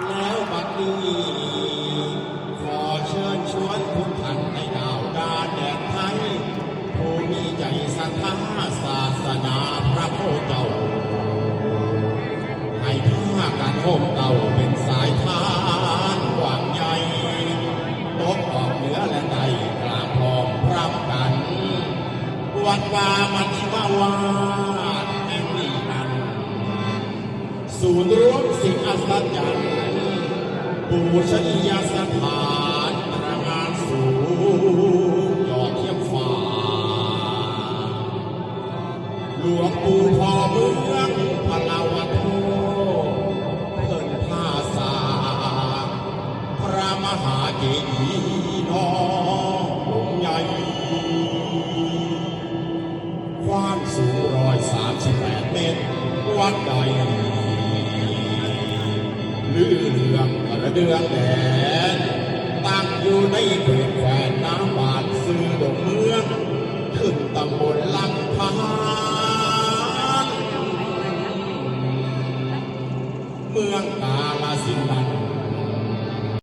ແລ້ວບັດນີ້ ຂໍເຊີນຊວນທຸກທ່ານໃນດາວດານແດນໄທ ຜູ້ມີໃຈສັດທາສາສະໜາພະພຸດທະເຈົ້າ ໃຫ້ພາກັນໂຮມເຕົ້າເປັນສາຍທານກວ້າງໃຫຍ່ ຕົກອອກເໜືອແລະໃຕ້ກາງພ້ອມພຣຳກັນ ວັດວາມັດທິມາວາດແຫ່ງນີ້ນັ້ນ ສູນລວມສິ່ງອັດສະຈັນ ປູຊະນີຍະສະຖານ ຕະຫງ່ານສູງ ຍອດທຽມຟ້າ ຫຼວງປູ່ພໍ່ເມືອງພະລະວັດໂທ ເພິ່ນພາສ້າງພະມະຫາເຈດີຍ໌ນ້ອງອົງໃຫຍ່ ຄວາມສູງຮ້ອຍສາມສິບແປດເມັດ ວັດໃດລືເລື່ອງກະເດືອງແດນ ຕັ້ງຢູ່ໃນເຂດແຂວງນາມບາດ ຊື່ດົງເມືອງ ຂຶ້ນຕຳບົນລຳພານ ເມືອງກາລະສິນນັ້ນ